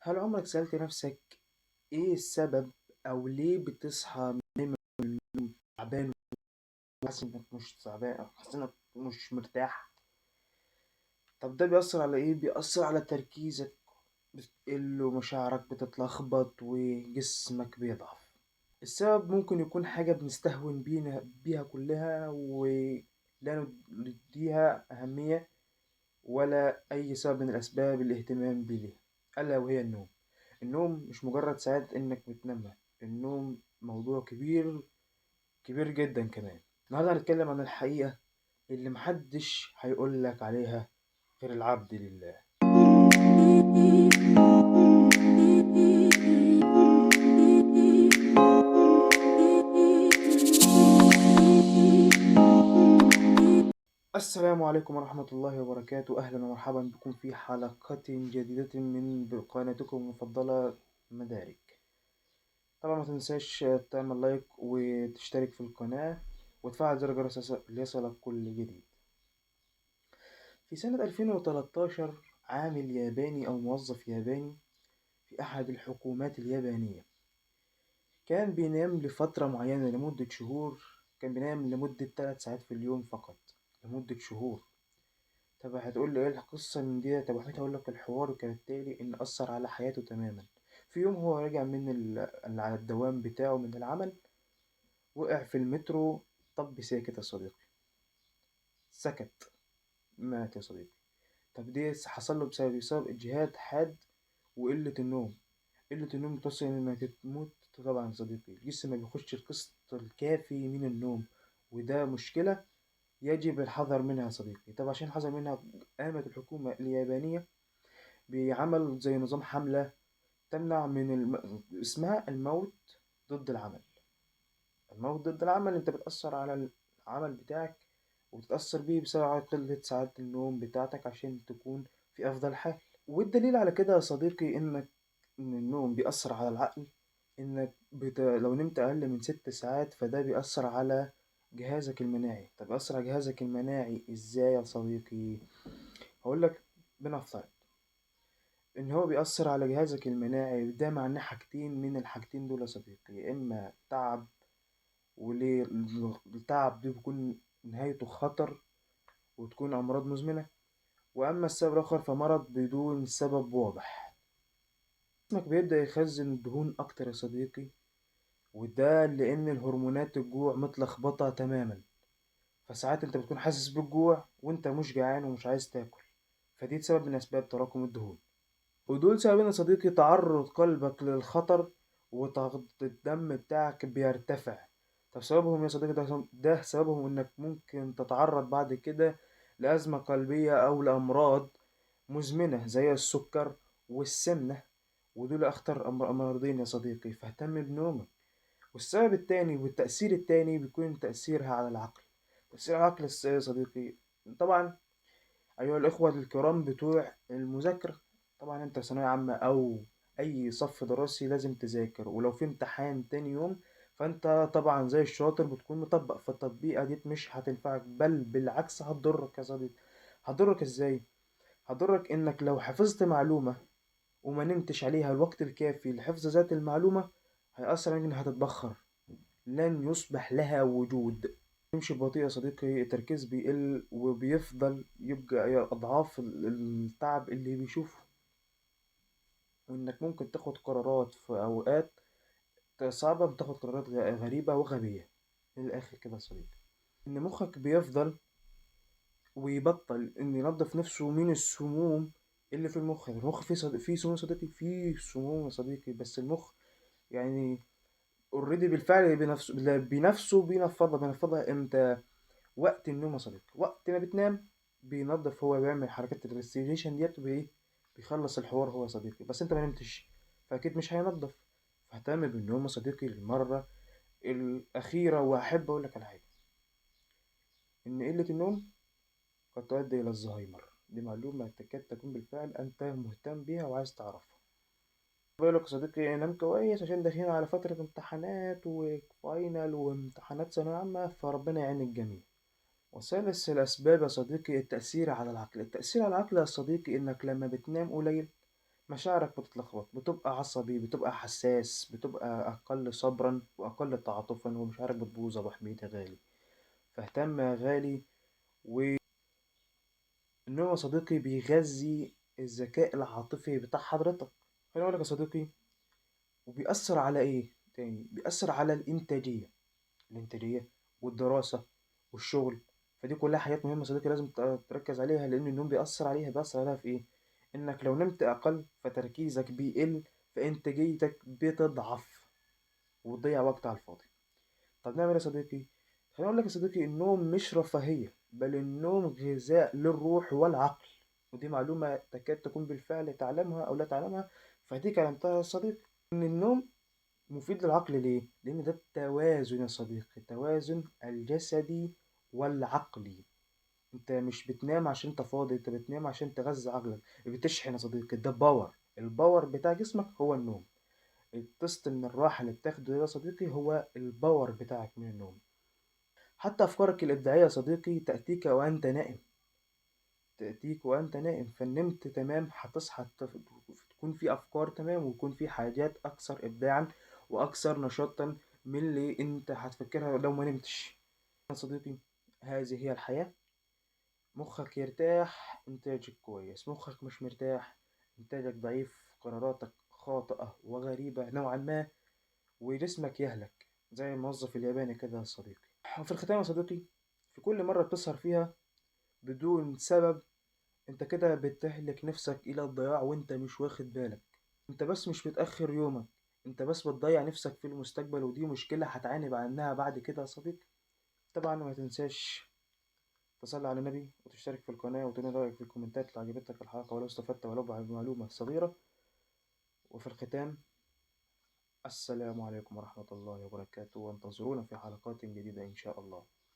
هل عمرك سألت نفسك إيه السبب أو ليه بتصحى دايما من النوم تعبان وحاسس إنك مش تعبان أو حاسس إنك مش مرتاح؟ طب ده بيأثر على إيه؟ بيأثر على تركيزك بتقل ومشاعرك بتتلخبط وجسمك بيضعف. السبب ممكن يكون حاجة بنستهون بيها كلها ولا نديها أهمية ولا أي سبب من الأسباب الاهتمام بيه، ألا وهي النوم. النوم مش مجرد ساعات إنك بتنامها، النوم موضوع كبير كبير جدا كمان. النهارده هنتكلم عن الحقيقة اللي محدش هيقولك عليها غير العبد لله. السلام عليكم ورحمة الله وبركاته، أهلا ومرحبا بكم في حلقة جديدة من قناتكم المفضلة مدارك. طبعا ما تنساش تعمل لايك وتشترك في القناة وتفعل زر الجرس ليصلك كل جديد. في سنة 2013 عامل ياباني أو موظف ياباني في أحد الحكومات اليابانية كان بينام لفترة معينة لمدة شهور، كان بينام لمدة 3 ساعات في اليوم فقط لمدة شهور. طب هتقول لي ايه القصة من دي؟ طب هقول لك الحوار كالتالي ان اثر على حياته تماما. في يوم هو راجع من على الدوام بتاعه من العمل، وقع في المترو. طب ساكت يا صديقي، سكت، مات يا صديقي. طب دي حصل له بسبب اجهاد حاد وقلة النوم. قلة النوم بتوصل انك تموت طبعا يا صديقي. الجسم ما بيخش القسط الكافي من النوم، وده مشكلة يجب الحذر منها يا صديقي. طب عشان الحذر منها قامت الحكومة اليابانية بعمل زي نظام حملة تمنع من اسمها الموت ضد العمل. الموت ضد العمل، انت بتأثر على العمل بتاعك وبتتأثر بيه بسبب قلة ساعات النوم بتاعتك عشان تكون في أفضل حال. والدليل على كده يا صديقي إن النوم بيأثر على العقل، إنك لو نمت أقل من 6 ساعات فده بيأثر على جهازك المناعي. طب بيأثر على جهازك المناعي إزاي يا صديقي؟ هقولك بنفترض إن هو بيأثر على جهازك المناعي، ده معناه حاجتين من الحاجتين دول يا صديقي، يا إما تعب، وليه التعب ده بيكون نهايته خطر وتكون أمراض مزمنة، وأما السبب الآخر فمرض بدون سبب واضح. جسمك بيبدأ يخزن الدهون أكتر يا صديقي، وده لأن الهرمونات الجوع متلخبطة تماما. فساعات أنت بتكون حاسس بالجوع وأنت مش جعان ومش عايز تاكل، فدي سبب من أسباب تراكم الدهون. ودول سببين يا صديقي: تعرض قلبك للخطر وضغط الدم بتاعك بيرتفع. طب سببهم يا صديقي ده سببهم انك ممكن تتعرض بعد كده لأزمة قلبية او لأمراض مزمنة زي السكر والسمنة، ودول اخطر مرضين يا صديقي، فاهتم بنومك. والسبب التاني والتأثير التاني بيكون تأثيرها على العقل. تأثير العقل يا صديقي، طبعا ايها الاخوة الكرام بتوع المذاكرة، طبعا انت ثانوية عامة او اي صف دراسي لازم تذاكر، ولو في امتحان تاني يوم فانت طبعا زي الشاطر بتكون مطبق، فالتطبيقة دي مش هتنفعك، بل بالعكس هتضرك يا صديقي. هتضرك ازاي؟ هتضرك انك لو حفظت معلومة وما نمتش عليها الوقت الكافي لحفظ ذات المعلومة هيأثر عليك انها هتتبخر، لن يصبح لها وجود. تمشي ببطيء يا صديقي، التركيز بيقل وبيفضل يبقى اضعاف التعب اللي بيشوفه، وانك ممكن تاخد قرارات في اوقات صعبة، بتاخد قرارات غريبة وغبية. من الآخر كده يا صديقي إن مخك بيفضل ويبطل إن ينظف نفسه من السموم اللي في المخ. المخ فيه سموم يا صديقي، فيه سموم يا صديقي، بس المخ يعني اوريدي بالفعل بنفسه بينفضها. إمتى؟ وقت النوم يا صديقي. وقت ما بتنام بينظف، هو بيعمل حركات ال restoration ديت بيخلص الحوار هو يا صديقي، بس انت ما نمتش فأكيد مش هينظف. فاهتم بالنوم يا صديقي للمرة الأخيرة. وأحب أقول لك على حاجة، إن قلة النوم قد تؤدي إلى الزهايمر. دي معلومة تكاد تكون بالفعل أنت مهتم بيها وعايز تعرفها. بقول لك يا صديقي نام كويس عشان داخلين على فترة امتحانات و final وامتحانات ثانوية عامة، فربنا يعين الجميع. وثالث الأسباب يا صديقي التأثير على العقل. التأثير على العقل يا صديقي إنك لما بتنام قليل مشاعرك بتتلخبط، بتبقى عصبي، بتبقى حساس، بتبقى أقل صبرا وأقل تعاطفا، ومشاعرك بتبوظ يا أبو حميد يا غالي. فاهتم يا غالي. والنوم يا صديقي بيغذي الذكاء العاطفي بتاع حضرتك. خليني أقول لك يا صديقي، وبيأثر على إيه تاني؟ بيأثر على الإنتاجية، الإنتاجية والدراسة والشغل. فدي كلها حاجات مهمة يا صديقي لازم تركز عليها، لأن النوم بيأثر عليها. بيأثر عليها في إيه؟ إنك لو نمت أقل فتركيزك بيقل، فإنتاجيتك بتضعف وتضيع وقت على الفاضي. طب نعمل إيه يا صديقي؟ خليني أقول لك يا صديقي، النوم مش رفاهية، بل النوم غذاء للروح والعقل. ودي معلومة تكاد تكون بالفعل تعلمها أو لا تعلمها، فهديك علمتها يا صديقي. إن النوم مفيد للعقل ليه؟ لأن ده التوازن يا صديقي، التوازن الجسدي والعقلي. انت مش بتنام عشان انت فاضي، انت بتنام عشان تغذي عقلك، بتشحن يا صديقي. ده power، ال power بتاع جسمك هو النوم. القسط من الراحة اللي بتاخده يا صديقي هو ال power بتاعك من النوم. حتى أفكارك الإبداعية يا صديقي تأتيك وأنت نائم، تأتيك وأنت نائم. فنمت تمام، هتصحى تكون في أفكار تمام، ويكون في حاجات أكثر إبداعا وأكثر نشاطا من اللي أنت هتفكرها لو ما نمتش. يا صديقي هذه هي الحياة. مخك يرتاح إنتاجك كويس، مخك مش مرتاح إنتاجك ضعيف، قراراتك خاطئة وغريبة نوعا ما، وجسمك يهلك زي الموظف الياباني كده يا صديقي. وفي الختام يا صديقي، في كل مرة بتسهر فيها بدون سبب انت كده بتهلك نفسك الى الضياع وانت مش واخد بالك. انت بس مش بتأخر يومك، انت بس بتضيع نفسك في المستقبل، ودي مشكلة هتعاني عنها بعد كده يا صديقي. طبعا ما تنساش تصلي على النبي وتشترك في القناة وتقول رأيك في الكومنتات لو عجبتك الحلقة ولو استفدت ولو بمعلومة صغيرة. وفي الختام، السلام عليكم ورحمة الله وبركاته، وانتظرونا في حلقات جديدة إن شاء الله.